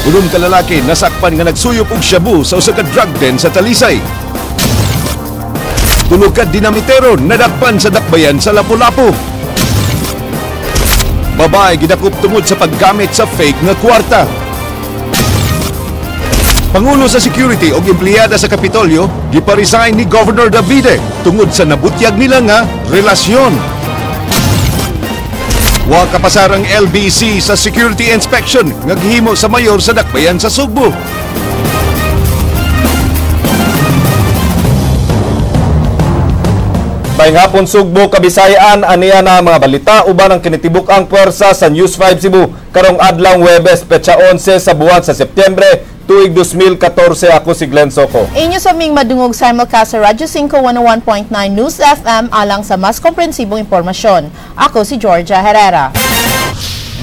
Unom ka lalaki nasakpan nga nagsuyop og shabu sa usa ka drug den sa Talisay. Tulo ka dinamitero nadakpan sa dakbayan sa Lapu-Lapu. Babae gidakop tungod sa paggamit sa fake nga kwarta. Pangulo sa security og empleyada sa Kapitolyo gipa-resign ni Governor Davide tungod sa nabutyag nila nga relasyon. Wa kapasar ang LBC sa security inspection nga gihimo sa mayor sa dakbayan sa Sugbo. Maayong hapon Sugbo, Kabisayaan, aniya na mga balita uban ang kinitibuk ang puwersa sa News 5 Cebu karong adlaw Huwebes, petsa 11 sa buwan sa Setyembre, tuig 2014. Ako si Glenn Soco. Inyo sa ming madungog simulcast sa Radyo 5 101.9 News FM alang sa mas komprehensibong impormasyon. Ako si Georgia Herrera.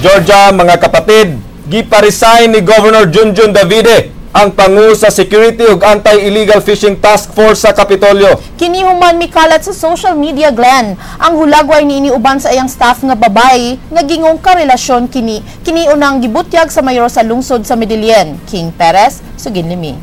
Georgia, mga kapatid, gipa-resign ni Governor Junjun Davide ang pangu sa Security ug Anti-Illegal Fishing Task Force sa Kapitolyo. Kini human mikalat sa social media, Glenn. Ang hulagway niini uban sa iyang staff nga babae nga gingong karelasyon kini. Kini unang gibutyag sa mayor sa lungsod sa Medellin, King Perez, Suginlimi.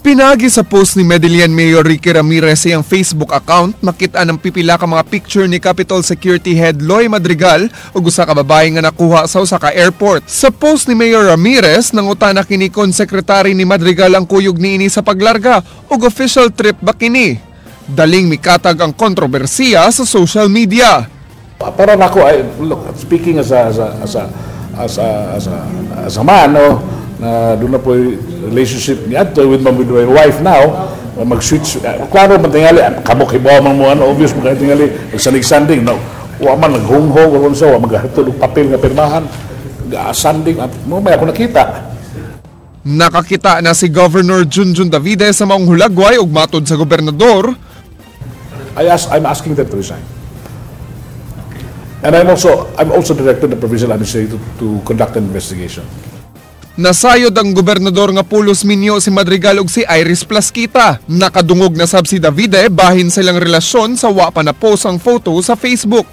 Pinagi sa post ni Medellin Mayor Ricky Ramirez sa iyang Facebook account, makita ng pipila ka mga picture ni Capitol Security Head Loy Madrigal ug usa ka babae nga nakuha sa usa ka airport. Sa post ni Mayor Ramirez, nangutana kini kon sekretary ni Madrigal ang kuyog niini sa paglarga ug official trip ba kini. Daling mikatag ang kontrobersiya sa social media. Para nako, look, speaking as a as a as a as a as a, as a man, no, na doon na po relationship niya to with my wife now, mag-switch, klaro man tingali, kamo kibaw man mo, ano, obvious mo kayo tingali, magsalig-sanding, no, wa man naghunghong, o sa, wa maghatod og papel nga pirmahan, sanding, mo may ako nakita. Nakakita na si Governor Junjun Davide sa maong hulagway ug matod sa gobernador. I'm asking them to resign. And I'm also directed the provincial administrator to conduct an investigation. Nasayod ang gobernador nga pulos minyo si Madrigal ug si Iris Plasquita. Nakadungog na sab si Davide bahin sa ilang relasyon sa wa pa na post ang photo sa Facebook.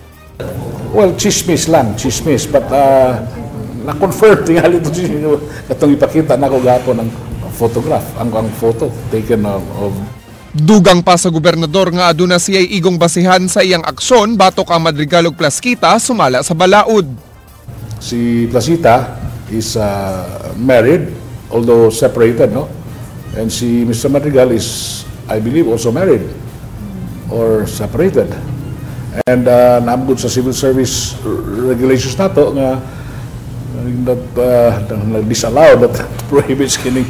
Well, chismis lang, chismis. But na-confirm tingali ito katong ipakita nako gahapon ang photograph, ang photo taken of Dugang pa sa gobernador nga aduna siya'y igong basihan sa iyang aksyon batok ang Madrigal ug Plasquita sumala sa balaod. Si Placita is married, although separated, no? And si Mr. Madrigal is, I believe, also married or separated. And naamgod sa civil service regulations nato nga that disallow, that prohibits kining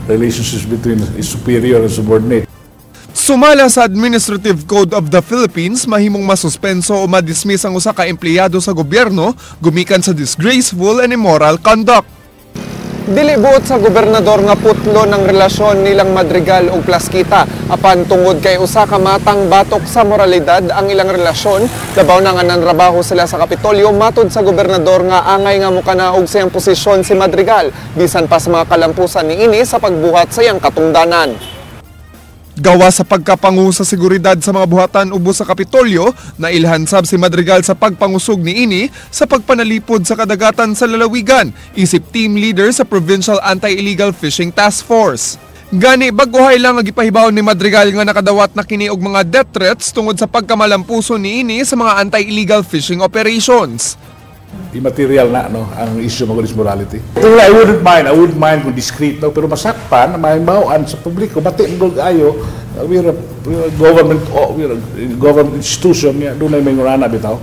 relationships between superior and subordinate. Sumala sa Administrative Code of the Philippines, mahimong masuspenso o madismiss ang usa ka empleyado sa gobyerno gumikan sa disgraceful and immoral conduct. Dili buot sa gobernador nga putlo ng relasyon nilang Madrigal ug Plasquita apan tungod kay usa ka matang batok sa moralidad ang ilang relasyon, labaw na nga nanrabaho sila sa Kapitolyo. Matod sa gobernador nga angay nga mukanaog sa iyang posisyon si Madrigal bisan pa sa mga kalampusan niini sa pagbuhat sa iyang katungdanan. Gawa sa pagkapangu sa seguridad sa mga buhatan ubos sa Kapitolyo, nailhan sab si Madrigal sa pagpangusog niini sa pagpanalipod sa kadagatan sa lalawigan, isip team leader sa Provincial Anti-Illegal Fishing Task Force. Gani, baguhay lang ang gipahibaw ni Madrigal nga nakadawat na kini og mga death threats tungod sa pagkamalampuso niini sa mga anti-illegal fishing operations. Immaterial na, no, ang issue mo is morality. I wouldn't mind kung discreet, no, pero masakpan, mahimawaan sa publiko, bati mo ayo, we are a government institution, ya, doon ay may ngurana bitaw.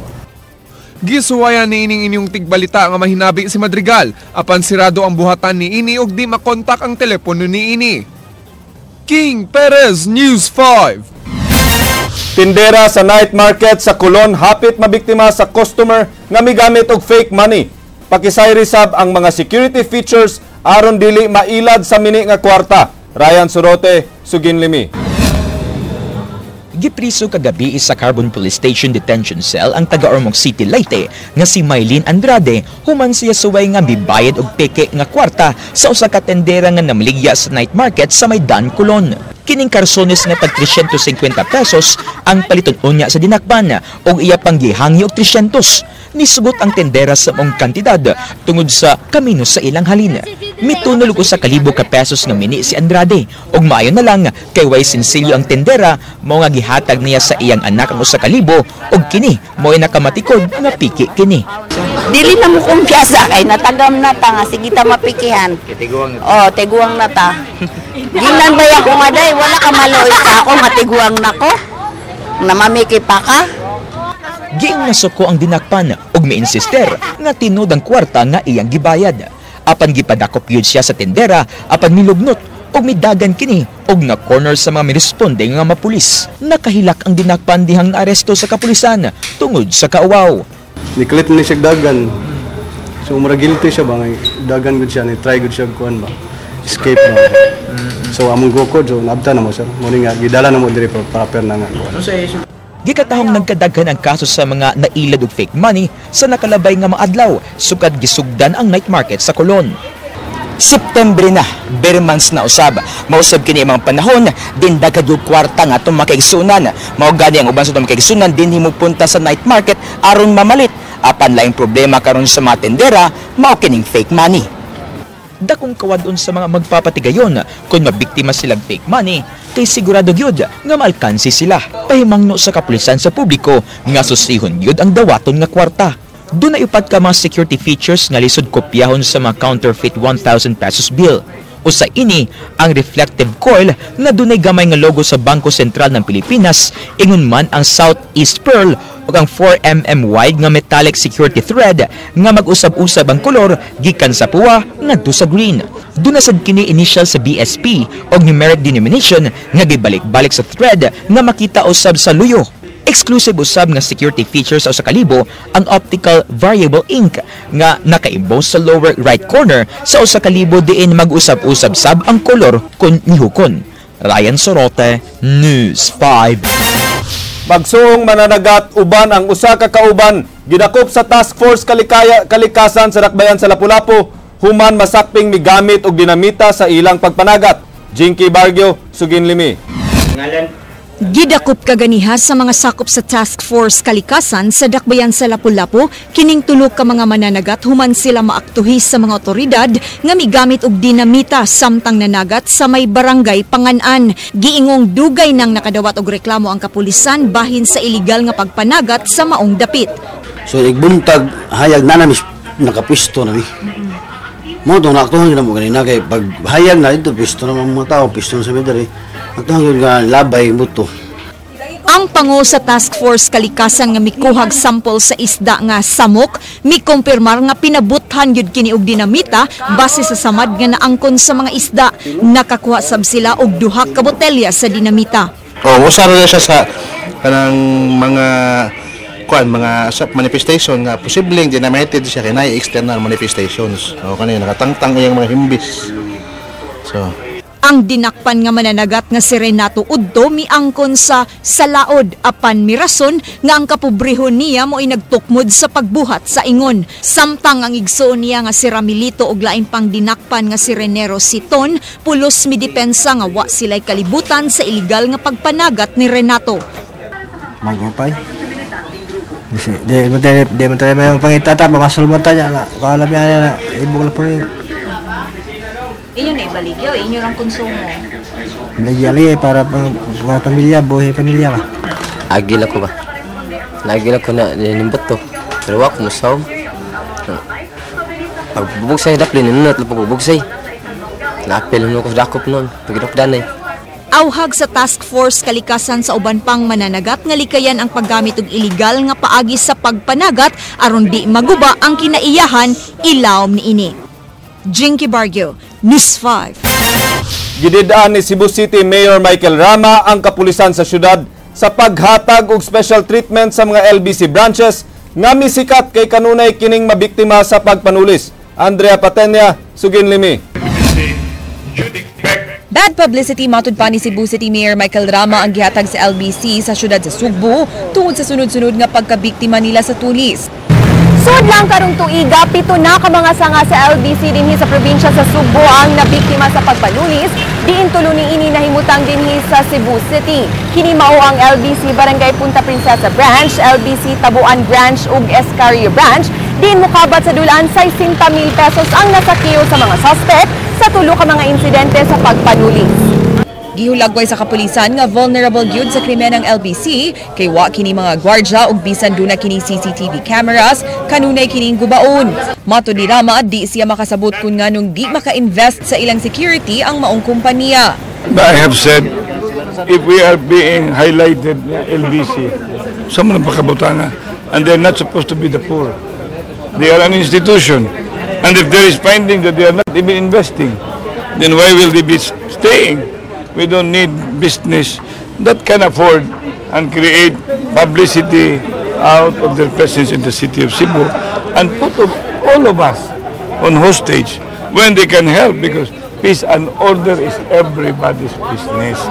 Gisuwayan ni ining inyong tigbalita nga mahinabi si Madrigal, apan sirado ang buhatan ni ini ug di makontak ang telepono ni ini. King Perez, News 5. Tindera sa night market sa Colon hapit mabiktima sa customer nga migamit og fake money. Pakisayri sab ang mga security features aron dili mailad sa mini nga kwarta. Ryan Sorote, Suginlimi. Gipriso kagabi sa Carbon Police Station Detention Cell ang taga Ormoc City, Leyte nga si Mylene Andrade human siya suway nga mibayad og peke nga kwarta sa usa ka tendera nga namaligya sa night market sa Maidan, Colon. Kining karsones nga tag 350 pesos ang paliton unya sa dinakpan og iya pang gihangyo og 300. Nisugot ang tendera sa maong kantidad tungod sa kamino sa ilang halin. Mitunol og 1,000 ka pesos nga mini si Andrade og maayo na lang kay way sinsilyo ang tendera, mao nga gihatag niya sa iyang anak ang 1,000 og kini mo'y nakamatikod nga piki kini. Dili na mo kumpiyansa kay natagam na ta nga sige ta mapikihan. Oh, tiguang na ta. Ginan ba ko nga day wala ka maloy ka ako nga tiguang nako. Namamiki pa ka. Giing nasuko ang dinakpan og miinsister nga tinud ang kwarta nga iyang gibayad. Apan gipadakop gyud siya sa tendera apan milugnot og midagan kini og na corner sa mga miresponde nga mapulis. Nakahilak ang dinakpan dihang naaresto sa kapulisan tungod sa kauwaw. Nikulit ni siya dagan. So mura guilty siya ba nga dagan gud siya ni try gud siya kuan ba. Escape ba. So among gukod so naabta na mo sir. Mo ni nga gidala na mo diri proper na nga kuan. Gikatahong nagkadaghan ang kaso sa mga nailad og fake money sa nakalabay nga mga adlaw sukad gisugdan ang night market sa Colon. September na, bare months na usab. Mausab kini ang mga panahon, din daghan og kwarta nga atong makaigsunan. Mao gani ang uban sa atong makaigsunan dinhi mo punta sa night market aron mamalit. Apan laing problema karon sa mga tendera, mao kining fake money. Dakong kawadon sa mga magpapatigayon kung mabiktima silang fake money, kay sigurado gyud nga maalkansi sila. Pahimangno sa kapulisan sa publiko nga susihon gyud ang dawaton nga kwarta. Doon na upat ka mga security features nga lisod kopyahon sa mga counterfeit 1,000 pesos bill. Usa ini ang reflective coil nga dunay gamay nga logo sa Bangko Sentral ng Pilipinas, ingon man ang Southeast Pearl ug ang 4 mm wide nga metallic security thread nga mag-usab-usab ang kolor gikan sa puwa ngadto sa green. Duna sad kini initial sa BSP og numeric denomination nga gibalik-balik sa thread nga makita usab sa luyo. Exclusive usab nga security features sa 1,000 ang optical variable ink nga naka-emboss sa lower right corner sa 1,000 diin mag-usab-usab sab ang kolor kun nihukon. Ryan Sorote, News 5. Magsuong mananagat uban ang usa ka kauban gidakop sa Task Force Kalikasan sa Dakbayan sa Lapu-Lapu human masakping migamit og dinamita sa ilang pagpanagat. Jinky Bargio, sugin limi. Gidakop kaganiha sa mga sakop sa Task Force Kalikasan sa Dakbayan sa Lapu-Lapu kining tulo ka mga mananagat human sila maaktuhi sa mga otoridad nga migamit og dinamita samtang nanagat sa may barangay Panganan. Giingong dugay nang nakadawat og reklamo ang kapulisan bahin sa iligal nga pagpanagat sa maong dapit. So igbuntag hayag na nami nakapisto na mi. Mo to naaktuhan gyud mo ganina kay pag hayag na dito pisto na mga tao, pisto na sa mi diri. Aktuhan gyud nga labay buto. Ang pango sa Task Force Kalikasan nga mikuhag sample sa isda nga samok, mikumpirmar nga pinabuthan gyud kini og dinamita base sa samad nga naangkon sa mga isda. Nakakuha sab sila og duha ka botelya sa dinamita. Oh, usa ra siya sa kanang mga kuan mga sa manifestation nga posibleng dynamited siya kay naay external manifestations. O kanay nakatangtang iyang mga himbis. So ang dinakpan nga mananagat nga si Renato Udto miangkon sa salaod apan mirason nga ang kapobrehon niya mo'y nagtukmod sa pagbuhat sa ingon. Samtang ang igsoon niya nga si Ramilito og lain pang dinakpan nga si Renero Siton pulos midepensa nga wa sila'y kalibutan sa iligal nga pagpanagat ni Renato. Magupay. Di mo tayo di mo tayo may pangitata makasulbatan niya na kaalam niya na ibog na po. Inyo na ibaligyo, inyo lang konsumo. Nagyali para pang mga pamilya, buhay pamilya ka. Agil ako ba? Nagil ako na ninimbot to. Pero ako musaw. Pagbubugsay daplin, ninunot lang pagbubugsay. Naapil mo ko sa dakop noon. Pagidok danay. Auhag sa Task Force Kalikasan sa uban pang mananagat nga likayan ang paggamit og iligal nga paagi sa pagpanagat aron di maguba ang kinaiyahan ilawom niini. Jinky Bargio, News 5. Gidid-an ni Cebu City Mayor Michael Rama ang kapulisan sa syudad sa paghatag og special treatment sa mga LBC branches nga misikat kay kanunay kining mabiktima sa pagpanulis. Andrea Patenya, sugin limi. Bad publicity matud pa ni Cebu City Mayor Michael Rama ang gihatag sa LBC sa syudad sa Sugbo tungod sa sunod-sunod nga pagkabiktima nila sa tulis. Sud lang karong tuiga, 7 na ka mga sanga sa LBC dinhi sa probinsya sa Sugbo ang nabiktima sa pagpanulis. Diin tulo niini nahimutang dinhi sa Cebu City. Kini mao ang LBC Barangay Punta Princesa Branch, LBC Tabuan Branch ug Escario Branch. Diin mokabat sa dulaan 60,000 pesos ang nasakiyo sa mga suspect sa tulo ka mga insidente sa pagpanulis. Gihulagway sa kapulisan nga vulnerable gyud sa krimen ang LBC kay wa kini mga gwardya ug bisan duna kini CCTV cameras kanunay kining gubaon. Matod ni Rama, di siya makasabot kun nganong di maka-invest sa ilang security ang maong kompanya. I have said, if we are being highlighted na LBC, sa mga pakabutanga, and they're not supposed to be the poor. They are an institution. And if there is finding that they are not even investing, then why will they be staying? We don't need business that can afford and create publicity out of their presence in the city of Cebu and put all of us on hostage when they can help, because peace and order is everybody's business.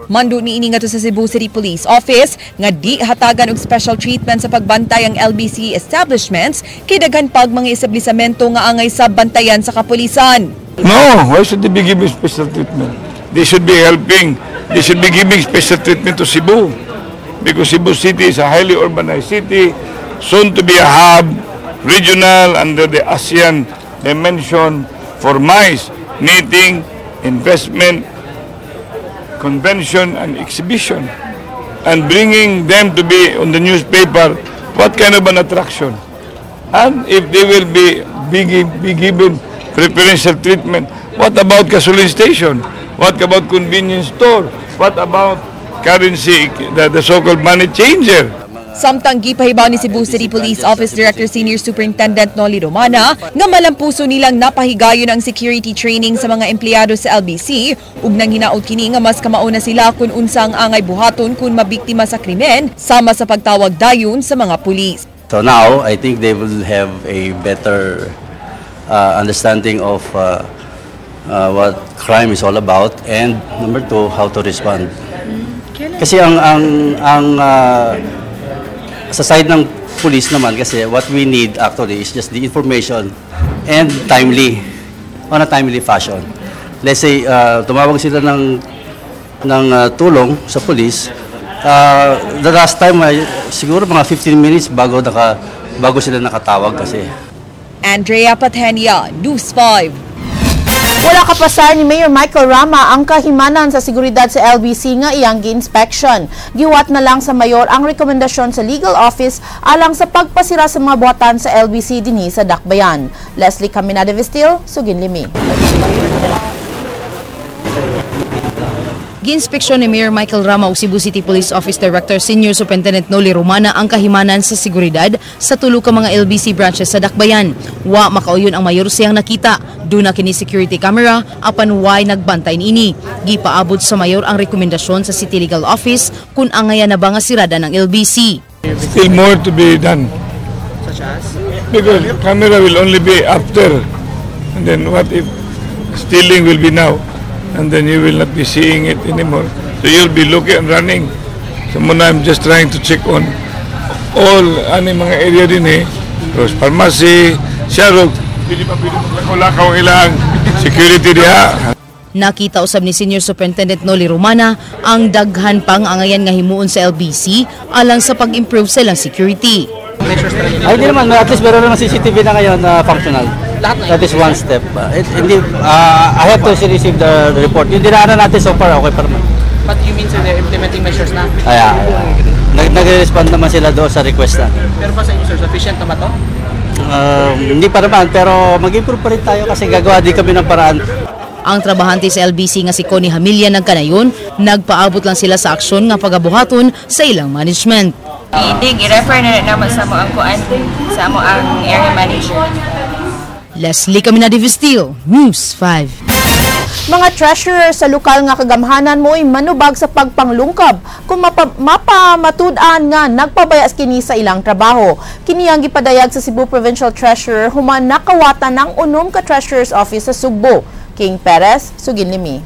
Mando niini ngadto sa Cebu City Police Office nga di hatagan og special treatment sa pagbantay ang LBC establishments kay daghan pag mga establishmento nga angay sa bantayan sa kapulisan. No, why should they be giving special treatment? They should be helping. They should be giving special treatment to Cebu, because Cebu City is a highly urbanized city, soon to be a hub, regional under the ASEAN dimension for MICE, meeting, investment, convention, and exhibition. And bringing them to be on the newspaper, what kind of an attraction? And if they will be given preferential treatment, what about gasoline station? What about convenience store? What about currency, the so-called money changer? Samtang gipahibaw ni Cebu City Police Office Director Senior Superintendent Noli Romana nga malampuso nilang napahigayon ang security training sa mga empleyado sa LBC ug nang hinaot kini nga mas kamao na sila kung unsa ang angay buhaton kung mabiktima sa krimen sama sa pagtawag dayon sa mga pulis. So now, I think they will have a better understanding of what crime is all about, and number two, how to respond. Kasi ang sa side ng police naman kasi, what we need actually is just the information and timely, on a timely fashion. Let's say tumawag sila ng tulong sa police. The last time ay siguro mga 15 minutes bago sila nakatawag kasi. Andrea Patenia, News 5. Wala kapasar ni Mayor Michael Rama ang kahimanan sa seguridad sa LBC nga iyang gi-inspection. Giwat na lang sa mayor ang rekomendasyon sa legal office alang sa pagpasira sa mga buhatan sa LBC dinhi sa Dakbayan. Leslie Caminada Vestil, Suginlimi. Giinspeksyon ni Mayor Michael Rama ug Cebu City Police Office Director Senior Superintendent Noli Romana ang kahimanan sa seguridad sa tulo ka mga LBC branches sa Dakbayan. Wa makauyon ang mayor siyang nakita. Duna kini security camera apan way nagbantay niini. Gipaabot sa mayor ang rekomendasyon sa City Legal Office kung angaya na ba nga sirada ng LBC. Still more to be done. Such as? Because camera will only be after. And then what if stealing will be now? And then you will not be seeing it anymore. So you'll be looking and running. So muna I'm just trying to check on all ani mga area din eh. Rose Pharmacy, Sharog, pwede pa pwede maglakaw-lakaw ang ilang security diha. Nakita usab ni Senior Superintendent Noli Romana ang daghan pang angayan nga himuon sa LBC alang sa pag-improve sa ilang security. Ay, hindi naman. At least meron naman CCTV na ngayon na functional. That is one step. Hindi, I have to receive the report. Yung dinaanan natin so far, okay pa naman. But you mean, sir, they're implementing measures na? Kaya, nag-respond naman sila doon sa request na. Pero pa sa inyo, sir, sufficient na ba to? Hindi pa naman, pero mag-improve pa rin tayo kasi gagawa din kami ng paraan. Ang trabahante sa LBC nga si Connie Hamilia nagkanayon, nagpaabot lang sila sa aksyon nga pagabuhaton sa ilang management. Hindi, i-refer na naman sa mo ang kuan, sa mo ang area manager. Leslie Caminada Vestil, News 5. Mga treasurer sa lokal nga kagamhanan mo'y manubag sa pagpanglungkab kung mapamatud-an nga nagpabaya kini sa ilang trabaho. Kini ang gipadayag sa Cebu Provincial Treasurer human nakawatan ng unom ka Treasurer's Office sa Sugbo. King Perez, Suginlimi.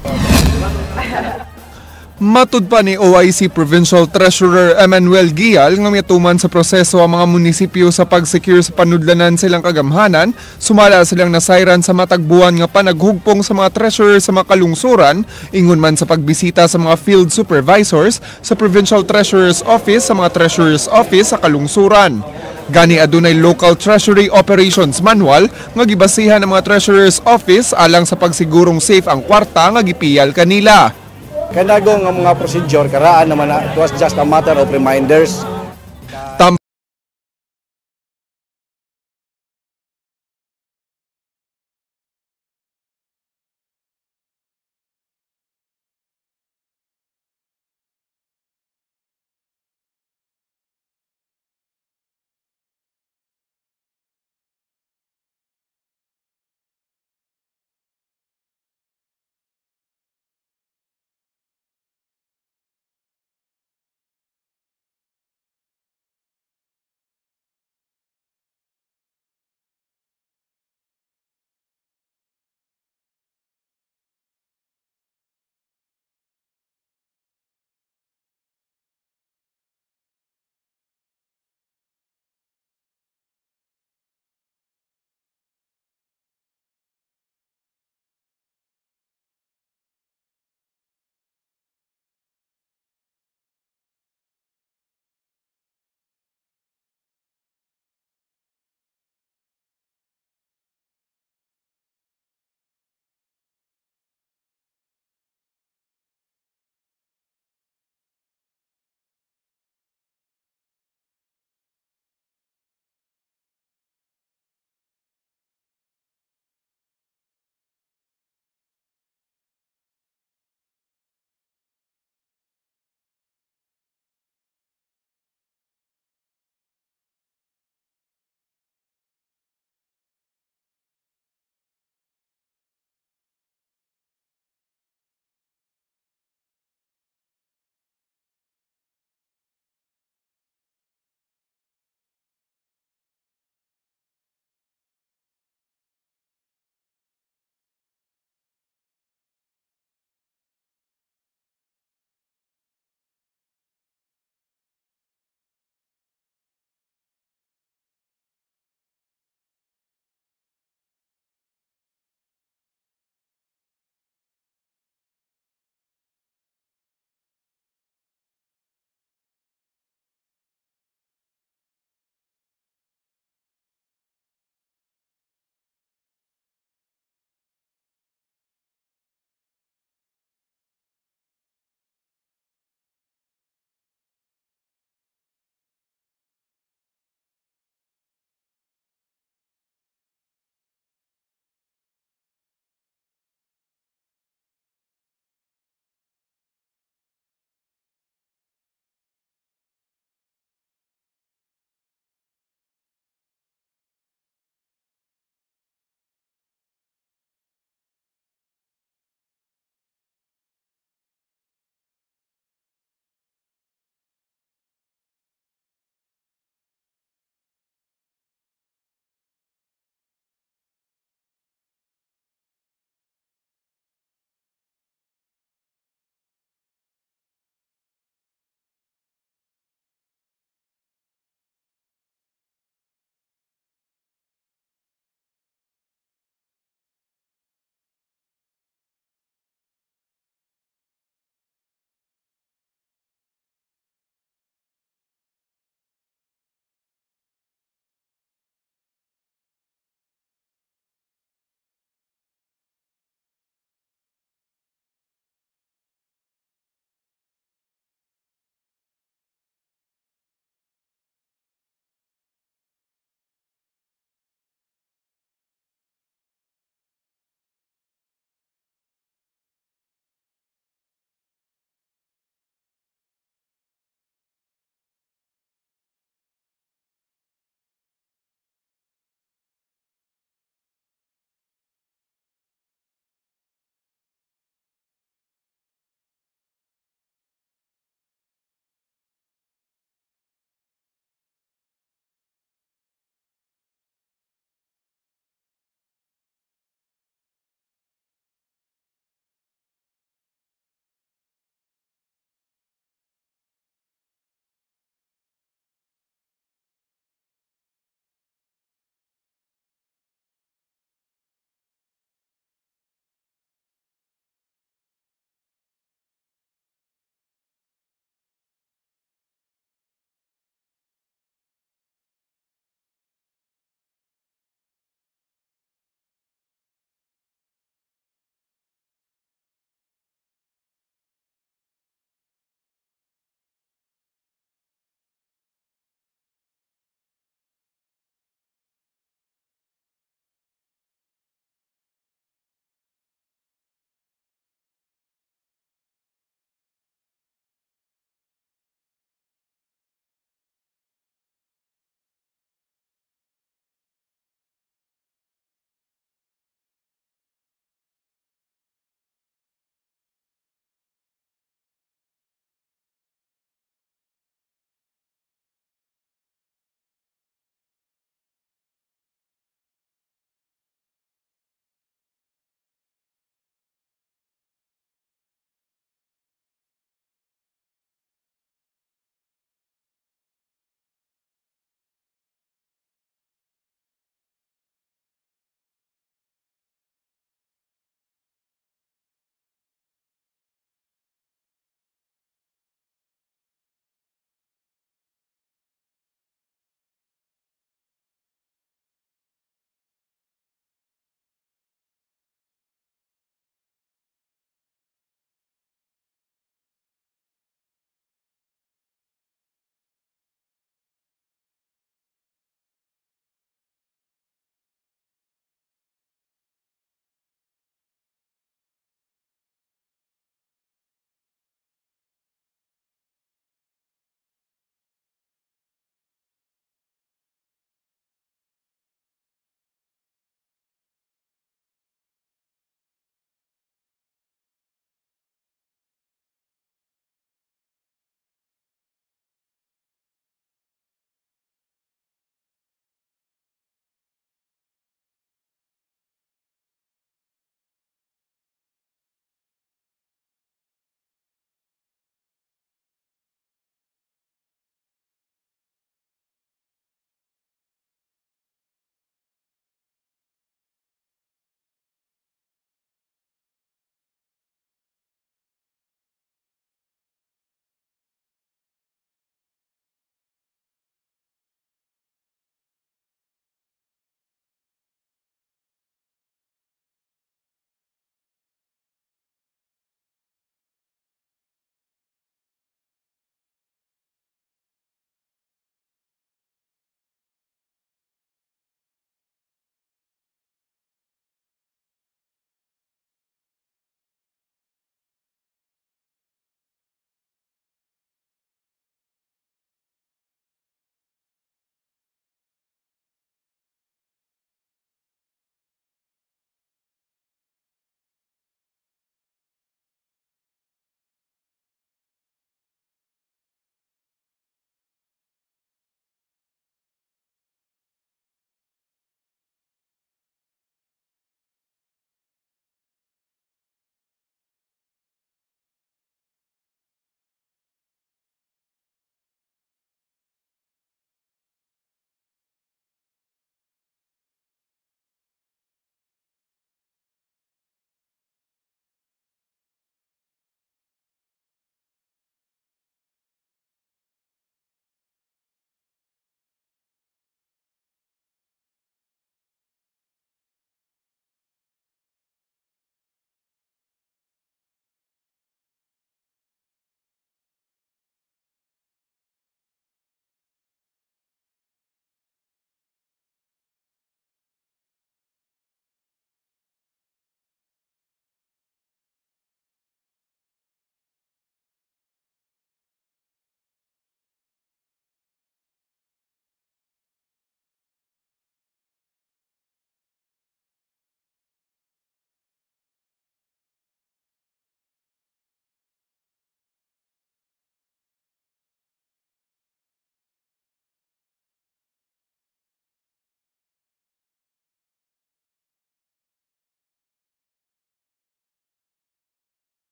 Matud pa ni OIC Provincial Treasurer Emmanuel Gial nga mituman sa proseso ang mga munisipyo sa pag-secure sa panudlanan silang kagamhanan, sumala silang nasayran sa matagbuan nga panaghugpong sa mga treasurer sa mga kalungsuran, ingon man sa pagbisita sa mga field supervisors sa Provincial Treasurer's Office sa mga Treasurer's Office sa kalungsuran. Gani adunay Local Treasury Operations Manual nga gibasihan ng mga Treasurer's Office alang sa pagsigurong safe ang kwarta nga gipiyal kanila. Kanago nga mga procedure karaan naman na, it was just a matter of reminders.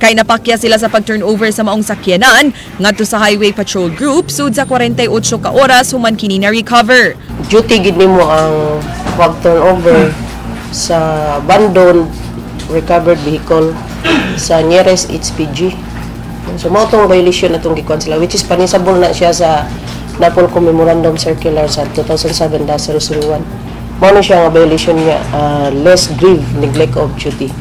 Kay napakya sila sa pag-turnover sa maong sakyanan ngadto sa Highway Patrol Group sud sa 48 ka oras human kini na recover. Duty gid nimo ang pag-turnover sa abandoned recovered vehicle sa nearest HPG. So mao tong violation atong gikuan sila, which is panisabol na siya sa Napolcom Memorandum Circular sa 2007-001. Mao na siya nga violation niya, less grave neglect of duty.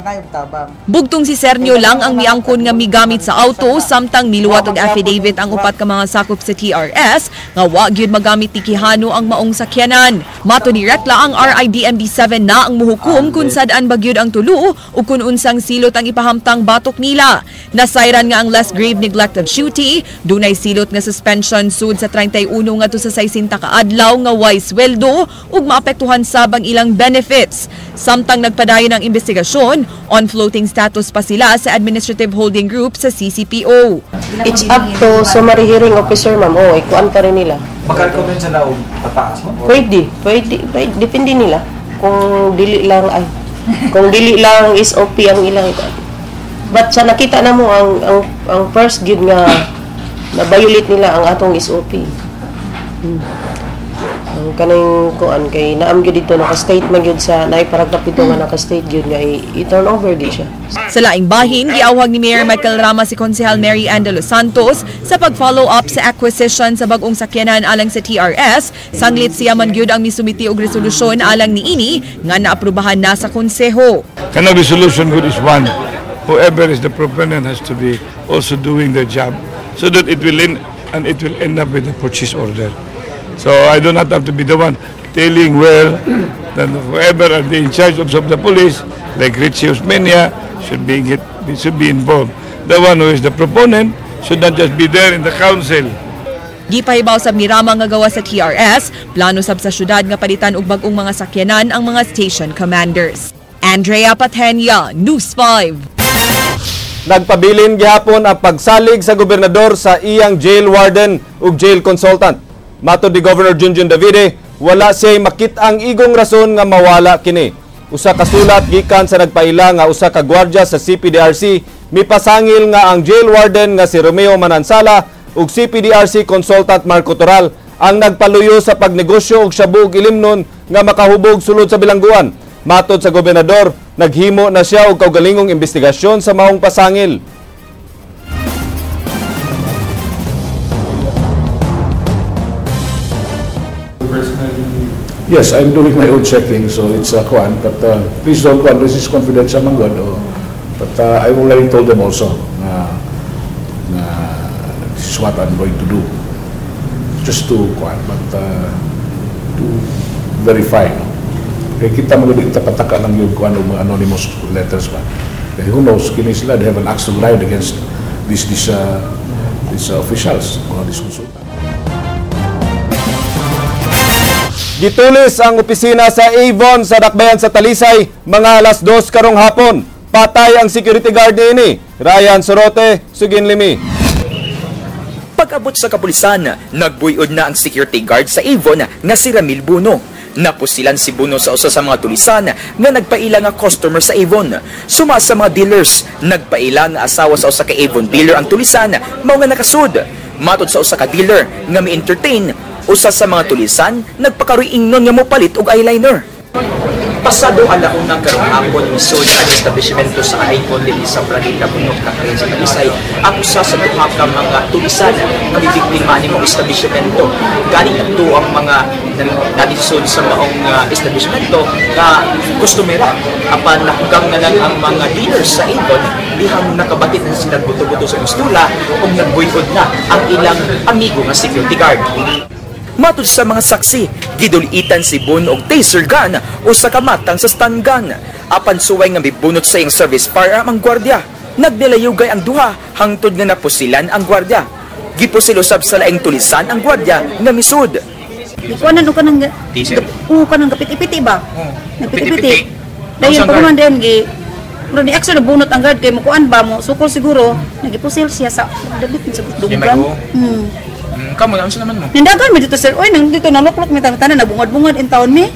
Bugtong si Sernio lang ang miangkon nga migamit sa auto samtang miluwat og affidavit ang upat ka mga sakop sa TRS nga wa gyud magamit ni Quijano ang maong sakyanan. Mato ni Recla ang RIDMD 7 na ang muhukom kung sad-an ba gyud ang tulo o kung unsang silot ang ipahamtang batok nila. Nasayran nga ang less grave neglect of duty, dunay silot nga suspension sud sa 31 ngadto sa 60 ka adlaw nga way sweldo ug maapektuhan sab ang ilang benefits. Samtang nagpadayon ang investigasyon, on floating status pa sila sa Administrative Holding Group sa CCPO. It's up to summary hearing officer, ma'am. Oh, ikuan pa rin nila. Makarecommend sila og pataas mo? Pwede, pwede, pwede, depende nila. Kung dili lang ay kung dili lang SOP ang ilang ikuan. But sa nakita na mo ang first gyud nga na violate nila ang atong SOP. Ang kaning kuan kay naam gyud dito naka-state man gyud sa naay paragraph dito nga naka-state gyud nga i-turn over gyud siya. Sa laing bahin, giawhag ni Mayor Michael Rama si Konsehal Mary Ann de los Santos sa pag-follow up sa acquisition sa bag-ong sakyanan alang sa TRS. Sanglit siya man gyud ang misumiti og resolusyon alang niini nga naaprubahan na sa konseho. Kanang resolution good is one. Whoever is the proponent has to be also doing their job so that it will end, and it will end up with a purchase order. So I do not have to be the one telling where then whoever are the in charge of the police, like Richie Osmeña, should be involved. The one who is the proponent should not just be there in the council. Gipahibaw sab ni Rama nga gawa sa TRS, plano sab sa syudad nga palitan og bag-ong mga sakyanan ang mga station commanders. Andrea Patenia, News 5. Nagpabilin gihapon ang pagsalig sa gobernador sa iyang jail warden ug jail consultant. Matod ni Governor Junjun Davide, wala siya'y makit-ang igong rason nga mawala kini. Usa ka sulat gikan sa nagpaila nga usa ka gwardiya sa CPDRC mipasangil nga ang jail warden nga si Romeo Manansala ug CPDRC consultant Marco Toral ang nagpaluyo sa pagnegosyo og shabu ug ilimnon nga makahubog sulod sa bilangguan. Matod sa gobernador, naghimo na siya og kaugalingong investigasyon sa maong pasangil. Yes, I'm doing my own checking, so it's a kuan. But please don't kuan, this is confidential man gud. Oh. But I already told them also na this is what I'm going to do. Just to kuan, but to verify. No? Kaya kita mo gud itapataka lang yung kuan mga anonymous letters ba. Kaya who knows, kini sila, they have an axe to grind against these officials, mga this consultant. Gitulis ang opisina sa Avon sa Dakbayan sa Talisay mga alas 2 karong hapon. Patay ang security guard niini. Ryan Sorote, Sugin Limi. Pag-abot sa kapulisan, nagbuyod na ang security guard sa Avon nga si Ramil Buno. Napusilan si Buno sa usa sa mga tulisan nga nagpaila nga customer sa Avon. Suma sa mga dealers, nagpaila nga asawa sa usa ka Avon dealer ang tulisan, mao nga nakasud. Matod sa usa ka dealer nga mi-entertain usa sa mga tulisan, nagpakaroy ingnon nga mopalit og eyeliner. Pasado alauna karong hapon misod ang establishmento sa Avon dinhi sa Planeta Bunok Kakarin sa Talisay ang usa sa duha ka mga tulisan nga mibiktima ni mong establishmento. Galing adto ang mga nalisod sa maong establishmento nga kustomera apan nakugang na lang ang mga dealers sa Avon dihang nakabatit na sila buto-buto sa pistula ug nagbuyod na ang ilang amigo nga security guard. Matod sa mga saksi, gidulitan si Boon og taser gun o sa kamatang sa stun gun. Apan suway nga mibunot sa iyang service firearm ang gwardiya. Nagnilayugay ang duha hangtod nga napusilan ang gwardiya. Gipusil usab sa laing tulisan ang gwardiya nga misud. Ikuanan o kanang taser? Oo, kanang gapit-ipiti ba? Nagpiti-piti. Dayon pag man dayon gi pero ni action nabunot ang guard kay mukuan ba mo sukol siguro nagipusil siya sa dagit sa dugan. Kamo na unsa naman mo? Nindagan mi dito sir. Oy nang dito naluklok mi tanan nabungad-bungad in taon mi.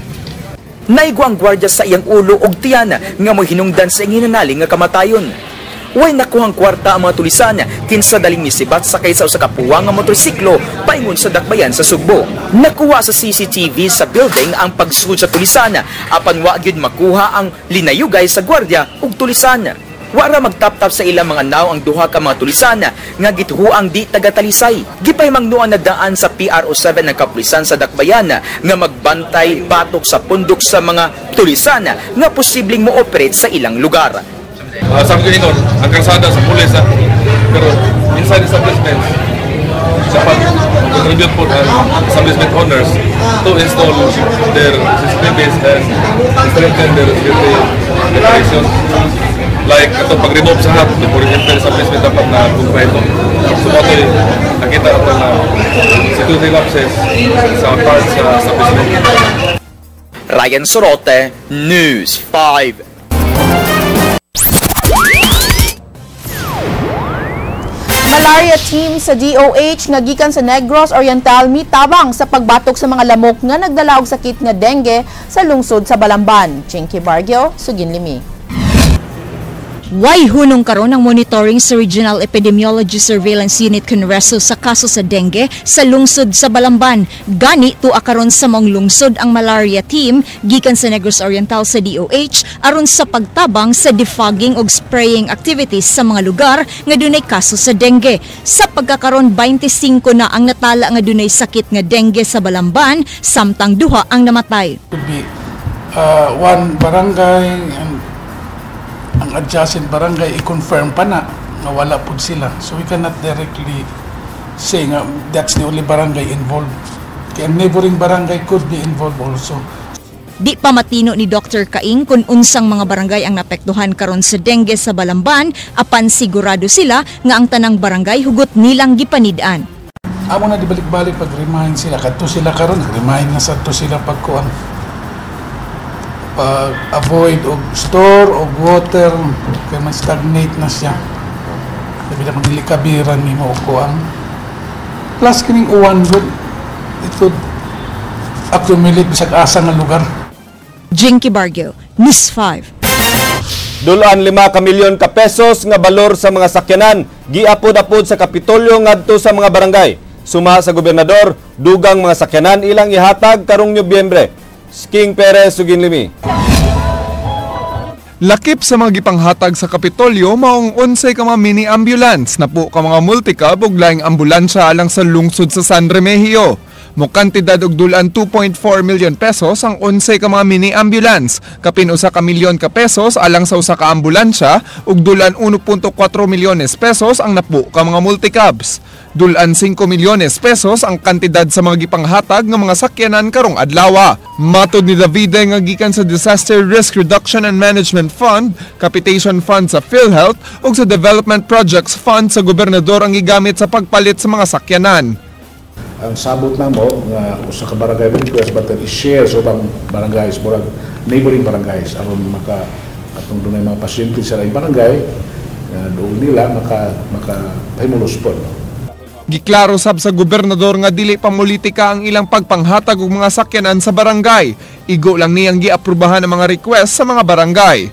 Naigo ang gwardiya sa iyang ulo og tiyan nga mohinungdan sa iyang hinanaling nga kamatayon. Way nakuhang kwarta ang mga tulisan kinsa daling misibat sakay sa usa ka puwang nga motorsiklo paingon sa dakbayan sa Sugbo. Nakuha sa CCTV sa building ang pagsud sa tulisan apan wa gyud makuha ang linayugay sa gwardiya ug tulisan. Wara magtaptap sa ilang mga naw ang duha ka mga tulisan nga gituhuang di taga-Talisay. Gipahimangnoan na daan sa PRO7 ng kapulisan sa dakbayan nga magbantay batok sa pundok sa mga tulisan nga posibleng mo-operate sa ilang lugar. Sabi ko ingon, ang kalsada sa pulis, pero inside establishments, dapat contribute po ang establishment owners to install their CCTVs and strengthen their security operations. Like ito, pag-remove sa hat, before enter establishment dapat na comply ito. So, mo ito, nakita ito na security lapses sa part sa establishment. Ryan Sorote, News 5. Malaria team sa DOH nga gikan sa Negros Oriental mitabang sa pagbatok sa mga lamok nga nagdala og sakit nga dengue sa lungsod sa Balamban. Chinky Bargio, Suginlimi. Way hunong karon ang monitoring sa Regional Epidemiology Surveillance Unit Conreso sa kaso sa dengue sa lungsod sa Balamban. Gani tuwa karon sa maong lungsod ang malaria team gikan sa Negros Oriental sa DOH aron sa pagtabang sa defogging ug spraying activities sa mga lugar nga dunay kaso sa dengue. Sa pagkakaron 25 na ang natala nga dunay sakit nga dengue sa Balamban samtang duha ang namatay. Could be one barangay and ang adjacent barangay i-confirm pa na nga wala pud sila. So we cannot directly say nga that's the only barangay involved. Kaya neighboring barangay could be involved also. Di pa matino ni Dr. Kaing kung unsang mga barangay ang napektuhan karon sa dengue sa Balamban, apan sigurado sila nga ang tanang barangay hugot nilang gipanid-an. Amo na di balik-balik pag-remind sila. Kadto sila karon, remind na sad to sila pagkuan. Pag-avoid og store og water kay man stagnate na siya. Sabi na kung dili kabiran nimo og kuang. Plus kining uwan good, it could accumulate bisag asa nga lugar. Jinky Bargio, News 5. Dulaan 5 ka milyon ka pesos nga balor sa mga sakyanan giapod-apod sa Kapitolyo ngadto sa mga barangay. Suma sa gobernador, dugang mga sakyanan ilang ihatag karong Nobyembre. King Perez, Suginlimi. Lakip sa mga gipanghatag sa Kapitolyo maong 11 ka mga mini ambulance, napo ka mga multicab ug laing ambulansya alang sa lungsod sa San Remigio. Mokantidad og dulaan 2.4 million pesos ang 11 ka mga mini ambulance, kapin usa ka milyon ka pesos alang sa usa ka ambulansya ug dulaan 1.4 milyones pesos ang napo ka mga multicabs. Dulaan 5 milyones pesos ang kantidad sa mga gipanghatag nga mga sakyanan karong adlawa. Matod ni Davide nga gikan sa Disaster Risk Reduction and Management Fund, Capitation Fund sa PhilHealth ug sa Development Projects Fund sa gobernador ang gigamit sa pagpalit sa mga sakyanan. Ang sabot namo nga usa ka barangay request but i-share sa ubang barangays, murag neighboring barangays aron maka atong dunay mga pasyente sa laing barangay doon nila maka makapahimulos po. Giklaro sab sa gobernador nga dili pamulitika ang ilang pagpanghatag og mga sakyanan sa barangay. Igo lang niyang giaprubahan ang mga request sa mga barangay.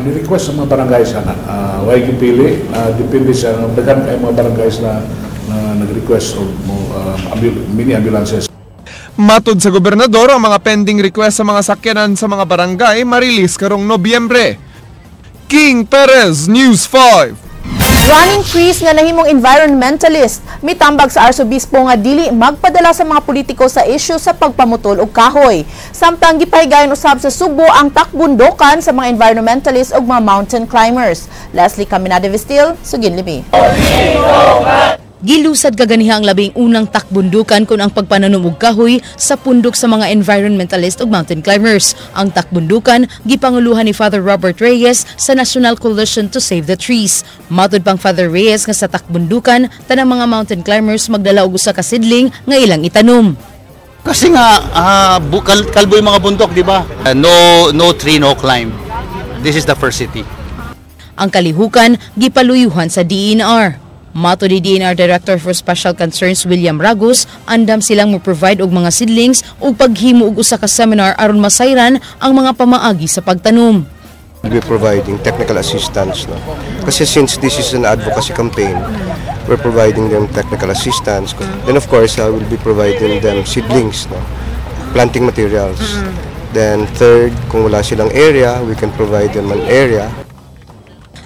Ni-request sa mga barangay sana, way gipili, depende sa daghan kay mga barangays na nag-request og mini ambulances. Matod sa gobernador, ang mga pending request sa mga sakyanan sa mga barangay marilis karong Nobyembre. King Perez, News 5. Running priest nga nahimong environmentalist, mitambag sa Arsobispo nga dili magpadala sa mga politiko sa isyu sa pagpamutol og kahoy. Samtang gipahigayon usab sa Sugbo ang takbundokan sa mga environmentalist ug mga mountain climbers. Leslie Caminada Vestil, Suginlimi. Gilusad kaganiha ang labing unang takbundukan kun ang pagpananom og kahoy sa pundok sa mga environmentalist ug mountain climbers. Ang takbundukan gipanguluhan ni Father Robert Reyes sa National Coalition to Save the Trees. Matud pang Father Reyes nga sa takbundukan tanang mga mountain climbers magdala og usa ka sidling nga ilang itanom. Kasi nga kalbo yung mga bundok, di ba? No tree, no climb. This is the first city. Ang kalihukan gipaluyuhan sa DENR. Mato ni DNR Director for Special Concerns William Ragos, andam silang mo-provide og mga seedlings ug paghimo og usa ka seminar aron masayran ang mga pamaagi sa pagtanom. We'll be providing technical assistance. No? Kasi since this is an advocacy campaign, we're providing them technical assistance. Then of course, I will be providing them seedlings, no? Planting materials. Then third, kung wala silang area, we can provide them an area.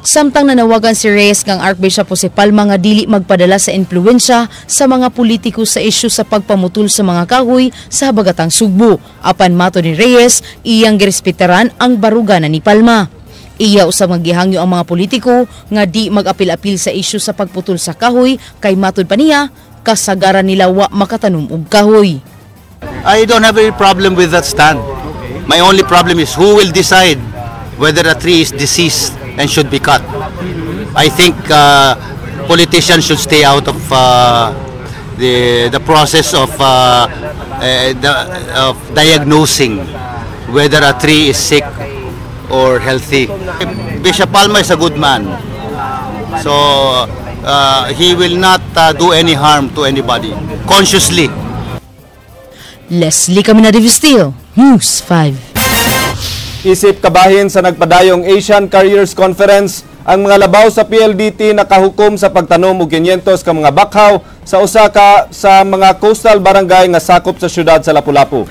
Samtang nanawagan si Reyes kang Archbishop Jose Palma nga dili magpadala sa impluwensya sa mga politiko sa isyu sa pagpamutol sa mga kahoy sa Habagatang Sugbo. Apan mato ni Reyes, iyang girespetaran ang baruganan ni Palma. Iya usab nga gihangyo ang mga politiko nga di mag-apil-apil sa isyu sa pagputol sa kahoy kay matud pa niya kasagaran nila wa makatanom og kahoy. I don't have any problem with that stand. My only problem is who will decide whether a tree is diseased and should be cut. I think politicians should stay out of the process of diagnosing whether a tree is sick or healthy. Bishop Palma is a good man, so he will not do any harm to anybody consciously. Leslie Camina de Vestil, News 5. Isip kabahin sa nagpadayong Asian Careers Conference, ang mga labaw sa PLDT nakahukom sa pagtanom og 500 ka mga bakhaw sa usa ka sa mga coastal barangay nga sakop sa syudad sa Lapu-Lapu.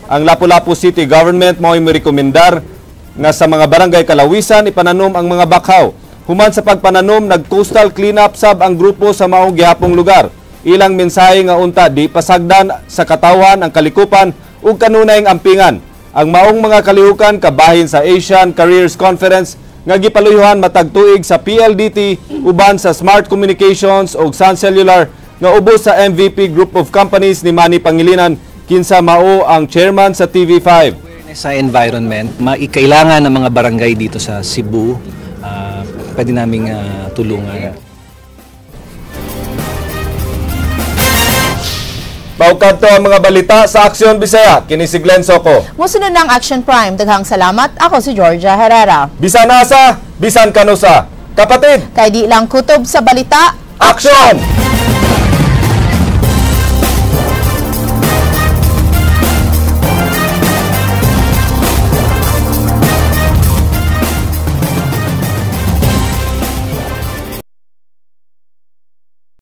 Ang Lapu-Lapu City Government mao'y mirekomendar nga sa mga barangay Kalawisan ipananom ang mga bakhaw. Human sa pagpananom, nag-coastal cleanup sab ang grupo sa maong gihapong lugar. Ilang mensahe nga unta di pasagdan sa katawhan ang kalikupan ug kanunayng ampingan. Ang maong mga kalihukan kabahin sa Asian Careers Conference nga gipaluyuhan matag tuig sa PLDT uban sa Smart Communications ug Sun Cellular nga ubos sa MVP Group of Companies ni Manny Pangilinan, kinsa mao ang chairman sa TV5. Sa environment, maikailangan ng mga barangay dito sa Cebu, pwede naming tulungan. Maukadto ang mga balita sa Aksyon Bisaya. Kini si Glenn Soco. Musunod ng Action Prime. Daghang salamat. Ako si Georgia Herrera. Bisan asa, bisan kanusa. Kapatid! Kay di lang kutob sa balita. Aksyon!